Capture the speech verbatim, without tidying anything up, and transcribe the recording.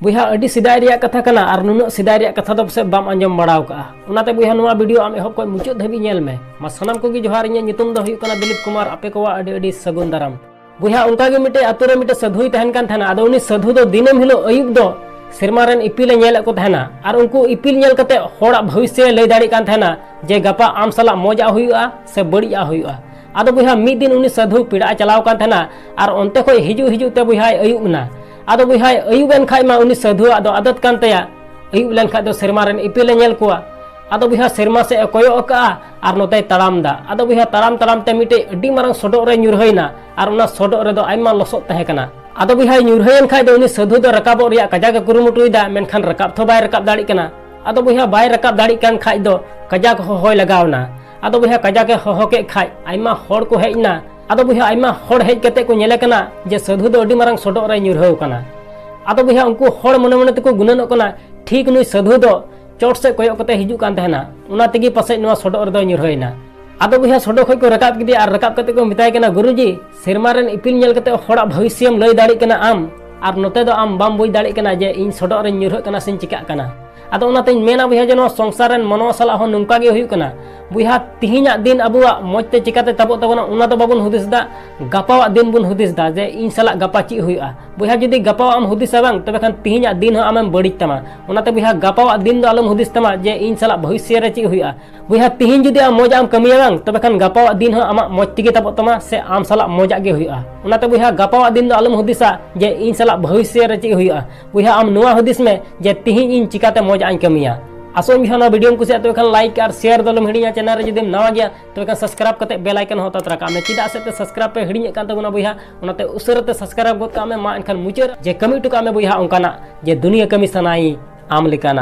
ᱵᱚᱭᱦᱟ, ᱟᱹᱰᱤ ᱥᱮᱫᱟᱭ ᱨᱮᱭᱟᱜ ᱠᱟᱛᱷᱟ ᱠᱟᱱᱟ ᱟᱨ ᱱᱩᱱᱟᱹᱜ ᱥᱮᱫᱟᱭ ᱨᱮᱭᱟᱜ ᱠᱟᱛᱷᱟ ᱫᱚ ᱯᱟᱥᱮᱡ ᱵᱟᱢ ᱟᱸᱡᱚᱢ ᱵᱟᱲᱟ ᱟᱠᱟᱜᱼᱟ᱾ ᱚᱱᱟᱛᱮ ᱵᱚᱭᱦᱟ, ᱱᱚᱣᱟ ᱵᱷᱤᱰᱤᱭᱳ ᱟᱢ ᱮᱦᱚᱵ ᱠᱷᱚᱱ ᱢᱩᱪᱟᱹᱫ ᱫᱷᱟᱹᱵᱤᱡ ᱧᱮᱞ ᱢᱮ᱾ ᱢᱟ ᱥᱟᱱᱟᱢ ᱠᱚᱜᱮ ᱡᱚᱦᱟᱨ, ᱤᱧᱟᱹᱜ ᱧᱩᱛᱩᱢ ᱫᱚ ᱦᱩᱭᱩᱜ ᱠᱟᱱᱟ ᱫᱤᱞᱤᱯ ᱠᱩᱢᱟᱨ᱾ ᱟᱯᱮ ᱠᱚᱣᱟᱜ ᱟᱹᱰᱤ ᱟᱹᱰᱤ ᱥᱟᱹᱜᱩᱱ ᱫᱟᱨᱟᱢ᱾ ᱵᱚᱭᱦᱟ, ᱚᱱᱠᱟ ᱜᱮ ᱢᱤᱫᱴᱮᱡ ᱟᱛᱳ ᱨᱮ ᱢᱤᱫᱴᱮᱡ ᱥᱟᱹᱫᱷᱩᱭ ᱛᱟᱦᱮᱱ ᱠᱟᱱ ᱛᱟᱦᱮᱱᱟ᱾ ᱟᱫᱚ ᱩᱱᱤ ᱥᱟᱹᱫᱷᱩ ᱫᱚ ᱫᱤᱱᱟᱹᱢ ᱦᱤᱞᱳᱜ ᱟᱹᱭᱩᱵ ᱫᱚ ᱥᱮᱨᱢᱟ ᱨᱮᱱ ᱤᱯᱤᱞ ᱮ ᱧᱮᱞᱮᱫ ᱠᱚ ᱛᱟᱦᱮᱱᱟ ᱟᱨ ᱩᱱᱠᱩ ᱤᱯᱤᱞ ᱧᱮᱞ ᱠᱟᱛᱮ ᱦᱚᱲᱟᱜ ᱵᱷᱚᱵᱤᱥᱥᱚᱭ ᱞᱟᱹᱭ ᱫᱟᱲᱮᱭᱟᱜ ᱠᱟᱱ ᱛᱟᱦᱮᱱᱟ ᱡᱮ ᱜᱟᱯᱟ ᱟᱢ ᱥᱟᱞᱟᱜ ᱢᱚᱡᱟᱜ ᱦᱩᱭᱩᱜᱼᱟ ᱥᱮ ᱵᱟᱹᱲᱤᱡᱟᱜ ᱦᱩᱭᱩᱜᱼᱟ᱾ ᱟᱫᱚ ᱵᱚᱭᱦᱟ, ᱢᱤᱫ ᱫᱤᱱ ᱩᱱᱤ ᱥᱟᱹᱫᱷᱩ ᱯᱮᱲᱟᱜ ᱮ ᱪᱟᱞᱟᱣ ᱠᱟᱱ ᱛᱟᱦᱮᱱᱟ ᱟᱨ ᱚᱱᱛᱮ ᱠᱷᱚᱡ ᱦᱤᱡᱩᱜ ᱦᱤᱡᱩᱜ ᱛᱮ ᱵᱚᱭᱦᱟᱭ ᱟᱹᱭᱩᱵ ᱮᱱᱟ᱾ ᱟᱫᱚ ᱵᱚᱭᱦᱟᱭ ᱟᱹᱭᱩᱵ ᱮᱱ ᱠᱷᱟᱡ ᱢᱟ ᱩᱱᱤ ᱥᱟᱹᱫᱷᱩᱣᱟᱜ ᱫᱚ ᱟᱫᱚᱛ ᱠᱟᱱ ᱛᱟᱭᱟ ᱟᱹᱭᱩᱵ ᱞᱮᱱᱠᱷᱟᱡ ᱫᱚ ᱥᱮᱨᱢᱟ ᱨᱮᱱ ᱤᱯᱤᱞ ᱮ ᱧᱮᱞ ᱠᱚᱣᱟ᱾ ᱟᱫᱚ ᱵᱚᱭᱦᱟ, ᱥᱮᱨᱢᱟ ᱥᱮᱫ ᱮ ᱠᱚᱭᱚᱜ ᱟᱠᱟᱜᱼᱟ ᱟᱨ ᱱᱚᱛᱮᱭ ᱛᱟᱲᱟᱢ ᱫᱟ᱾ ᱟᱫᱚ ᱵᱚᱭᱦᱟ, ᱛᱟᱲᱟᱢ ᱛᱟᱲᱟᱢ ᱛᱮ ᱢᱤᱫᱴᱮᱡ ᱟᱹᱰᱤ ᱢᱟᱨᱟᱝ ᱥᱚᱰᱚᱜ ᱨᱮ ᱧᱩᱨᱦᱟᱹᱭᱮᱱᱟ ᱟᱨ ᱚᱱᱟ ᱥᱚᱰᱚᱜ ᱨᱮᱫᱚ ᱟᱭᱢᱟ ᱞᱚᱥᱚᱫ ᱛᱟᱦᱮᱸ ᱠᱟᱱᱟ᱾ ᱟᱫᱚ ᱵᱚᱭᱦᱟ, ᱧᱩᱨᱦᱟᱹᱭᱮᱱ ᱠᱷᱟᱡ ᱫᱚ ᱩᱱᱤ ᱥᱟᱹᱫᱷᱩ ᱫᱚ ᱨᱟᱠᱟᱵᱚᱜ ᱨᱮᱭᱟᱜ ᱠᱟᱡᱟᱠ ᱮ ᱠᱩᱨᱩᱢᱩᱴᱩᱭᱮᱫᱟ, ᱢᱮᱱᱠᱷᱟᱱ ᱨᱟᱠᱟᱵ ᱛᱷᱚ ᱵᱟᱭ ᱨᱟᱠᱟᱵ ᱫᱟᱲᱮᱭᱟᱜ ᱠᱟᱱᱟ᱾ ᱟᱫᱚ ᱵᱚᱭᱦᱟ, ᱵᱟᱭ ᱨᱟᱠᱟᱵ ᱫᱟᱲᱮᱭᱟᱜ ᱠᱟᱱ ᱠᱷᱟᱡ ᱫᱚ ᱠᱟᱡᱟᱠ ᱦᱚᱦᱚᱭ ᱞᱟᱜᱟᱣ ᱮᱱᱟ᱾ ᱟᱫᱚ ᱵᱚᱭᱦᱟ, ᱠᱟᱡᱟᱠ ᱮ ᱦᱚᱦᱚ ᱠᱮᱫ ᱠᱷᱟᱡ ᱟᱭᱢᱟ ᱦᱚᱲ ᱠᱚ ᱦᱮᱡ ᱮᱱᱟ᱾ ᱟᱫᱚ ᱵᱚᱭᱦᱟ, ᱟᱭᱢᱟ ᱦᱚᱲ ᱦᱮᱡ ᱠᱟᱛᱮ ᱠᱚ ᱧᱮᱞᱮ ᱠᱟᱱᱟ ᱡᱮ ᱥᱟᱹᱫᱷᱩ ᱫᱚ ᱟᱹᱰᱤ ᱢᱟᱨᱟᱝ ᱥᱚᱰᱚᱜ ᱨᱮᱭ ᱧᱩᱨᱦᱟᱹᱣ ᱠᱟᱱᱟ᱾ ᱟᱫᱚ ᱵᱚᱭᱦᱟ, ᱩᱱᱠᱩ ᱦᱚᱲ ᱢᱚᱱᱮ ᱢᱚᱱᱮ ᱛᱮᱠᱚ ᱜᱩᱱᱟᱹᱱᱚᱜ ᱠᱟᱱᱟ, ᱴᱷᱤᱠ ᱱᱩᱭ ᱥᱟᱹᱫᱷᱩ ᱫᱚ ᱪᱚᱴ ᱥᱮᱫ ᱠᱚᱭᱚᱜ ᱠᱟᱛᱮ ᱦᱤᱡᱩᱜ ᱠᱟᱱ ᱛᱟᱦᱮᱱᱟ, ᱚᱱᱟ ᱛᱮᱜᱮ ᱯᱟᱥᱮᱡ ᱱᱚᱣᱟ ᱥᱚᱰᱚᱜ ᱨᱮᱫᱚᱭ ᱧᱩᱨᱦᱟᱹᱭᱮᱱᱟ᱾ ᱟᱫᱚ ᱵᱚᱭᱦᱟ, ᱥᱚᱰᱚᱜ ᱠᱷᱚᱡ ᱠᱚ ᱨᱟᱠᱟᱵ ᱠᱮᱫᱮᱭᱟ ᱟᱨ ᱨᱟᱠᱟᱵ ᱠᱟᱛᱮ ᱠᱚ ᱢᱮᱛᱟᱭ ᱠᱟᱱᱟ, "ᱜᱩᱨᱩᱡᱤ, ᱥᱮᱨᱢᱟ ᱨᱮᱱ ᱤᱯᱤᱞ ᱧᱮᱞ ᱠᱟᱛᱮ ᱦᱚᱲᱟᱜ ᱵᱷᱚᱵᱤᱥᱥᱚᱭᱮᱢ ᱞᱟᱹᱭ ᱫᱟᱲᱮᱭᱟᱜ ᱠᱟᱱᱟ ᱟᱢ, ᱟᱨ ᱱᱚᱛᱮ ᱫᱚ ᱟᱢ ᱵᱟᱢ ᱵᱩᱡᱽ ᱫᱟᱲᱮᱭᱟᱜ ᱠᱟᱱᱟ ᱡᱮ ᱤᱧ ᱥᱚᱰᱚᱜ ᱨᱮᱧ ᱧᱩᱨᱦᱟᱹᱜ ᱠᱟᱱᱟ ᱥᱮᱧ ᱪᱤᱠᱟᱜ ᱠᱟᱱᱟ?" ᱟᱫᱚ ᱚᱱᱟᱛᱮᱧ ᱢᱮᱱᱟ ᱵᱚᱭᱦᱟ, ᱡᱮ ᱱᱚᱣᱟ ᱥᱚᱝᱥᱟᱨ ᱨᱮᱱ ᱢᱟᱱᱣᱟ ᱥᱟᱞᱟᱜ ᱦᱚᱸ ᱱᱚᱝᱠᱟ ᱜᱮ ᱦᱩᱭᱩᱜ ᱠᱟᱱᱟ᱾ ᱵᱚᱭᱦᱟ, ᱛᱤᱦᱤᱧᱟᱜ ᱫᱤᱱ ᱟᱵᱚᱣᱟᱜ ᱢᱚᱡᱽ ᱛᱮ ᱪᱤᱠᱟᱛᱮ ᱛᱟᱵᱚᱜ ᱛᱟᱵᱚᱱᱟ, ᱚᱱᱟ ᱫᱚ ᱵᱟᱵᱚᱱ ᱦᱩᱫᱤᱥ ᱮᱫᱟ, ᱜᱟᱯᱟᱣᱟᱜ ᱫᱤᱱ ᱵᱚᱱ ᱦᱩᱫᱤᱥ ᱮᱫᱟ ᱡᱮ ᱤᱧ ᱥᱟᱞᱟᱜ ᱜᱟᱯᱟ ᱪᱮᱫ ᱦᱩᱭᱩᱜᱼᱟ᱾ ᱵᱚᱭᱦᱟ, ᱡᱩᱫᱤ ᱜᱟᱯᱟᱣᱟᱜ ᱮᱢ ᱦᱩᱫᱤᱥᱟ ᱵᱟᱝ, ᱛᱚᱵᱮ ᱠᱷᱟᱱ ᱛᱤᱦᱤᱧᱟᱜ ᱫᱤᱱ ᱦᱚᱸ ᱟᱢᱮᱢ ᱵᱟᱹᱲᱤᱡ ᱛᱟᱢᱟ᱾ ᱚᱱᱟᱛᱮ ᱵᱚᱭᱦᱟ, ᱜᱟᱯᱟᱣᱟᱜ ᱫᱤᱱ ᱫᱚ ᱟᱞᱚᱢ ᱦᱩᱫᱤᱥ ᱛᱟᱢᱟ ᱡᱮ ᱤᱧ ᱥᱟᱞᱟᱜ ᱵᱷᱚᱵᱤᱥᱥᱚ ᱨᱮ ᱪᱮᱫ ᱦᱩᱭᱩᱜᱼᱟ᱾ ᱵᱚᱭᱦᱟ, ᱛᱤᱦᱤᱧ ᱡᱩᱫᱤ ᱟᱢ ᱢᱚᱡᱽ ᱟᱜ ᱮᱢ ᱠᱟᱹᱢᱤᱭᱟ ᱵᱟᱝ, ᱛᱚᱵᱮ ᱠᱷᱟᱱ ᱜᱟᱯᱟᱣᱟᱜ ᱫᱤᱱ ᱦᱚᱸ ᱟᱢᱟᱜ ᱢᱚᱡᱽ ᱛᱮᱜᱮ ᱛᱟᱵᱚᱜ ᱛᱟᱢᱟ ᱥᱮ ᱟᱢ ᱥᱟᱞᱟᱜ ᱢᱚᱡᱟᱜ ᱜᱮ ᱦᱩᱭᱩᱜᱼᱟ᱾ ᱚᱱᱟᱛᱮ ᱵᱚᱭᱦᱟ, ᱜᱟᱯᱟᱣᱟᱜ ᱫᱤᱱ ᱫᱚ ᱟᱞᱚᱢ ᱦᱩᱫᱤᱥᱟ ᱡᱮ ᱤᱧ ᱥᱟᱞᱟᱜ ᱵᱷᱚᱵᱤᱥᱥᱚ ᱨᱮ ᱪᱮᱫ ᱦᱩᱭᱩᱜᱼᱟ᱾ ᱵᱚᱭᱦᱟ, ᱟᱢ ᱱᱚᱣᱟ ᱦᱩᱫᱤᱥ ᱢᱮ ᱡᱮ ᱛᱤᱦᱤᱧ ᱤᱧ ᱪᱤᱠᱟᱛᱮ ᱢᱚᱡᱟᱜ ᱤᱧ ᱠᱟᱹᱢᱤᱭᱟ᱾ ᱟᱥᱚᱜ ᱟᱹᱧ ᱵᱚᱭᱦᱟ, ᱱᱚᱣᱟ ᱵᱷᱤᱰᱤᱭᱳᱢ ᱠᱩᱥᱤᱭᱟᱜ, ᱛᱚᱵᱮ ᱠᱷᱟᱱ ᱞᱟᱭᱤᱠ ᱟᱨ ᱥᱮᱭᱟᱨ ᱫᱚ ᱟᱞᱚᱢ ᱦᱤᱲᱤᱧᱟ᱾ ᱪᱮᱱᱮᱞ ᱨᱮ ᱡᱩᱫᱤᱢ ᱱᱟᱣᱟ ᱜᱮᱭᱟ, ᱛᱚᱵᱮ ᱠᱷᱟᱱ ᱥᱟᱵᱥᱠᱨᱟᱭᱤᱵ ᱠᱟᱛᱮ ᱵᱮᱞ ᱟᱭᱠᱚᱱ ᱦᱚᱸ ᱚᱛᱟ ᱛᱚᱨᱟ ᱠᱟᱜ ᱢᱮ᱾ ᱪᱮᱫᱟᱜ ᱥᱮ ᱮᱱᱛᱮ ᱥᱟᱵᱥᱠᱨᱟᱭᱤᱵ ᱯᱮ ᱦᱤᱲᱤᱧᱮᱫ ᱠᱟᱱ ᱛᱟᱵᱚᱱᱟ ᱵᱚᱭᱦᱟ, ᱚᱱᱟᱛᱮ ᱩᱥᱟᱹᱨᱟ ᱛᱮ ᱥᱟᱵᱥᱠᱨᱟᱭᱤᱵ ᱜᱚᱫ ᱠᱟᱜ ᱢᱮ᱾ ᱢᱟ ᱮᱱᱠᱷᱟᱱ ᱢᱩᱪᱟᱹᱫ ᱡᱮ ᱠᱟᱹᱢᱤ ᱦᱚᱴᱚ ᱠᱟᱜ ᱢᱮ ᱵᱚᱭᱦᱟ ᱚᱱᱠᱟᱱᱟᱜ ᱡᱮ ᱫᱩᱱᱤᱭᱟᱹ ᱠᱟᱹᱢᱤ ᱥᱟᱱᱟᱭᱤᱧ ᱟᱢ ᱞᱮᱠᱟᱱᱟᱜ᱾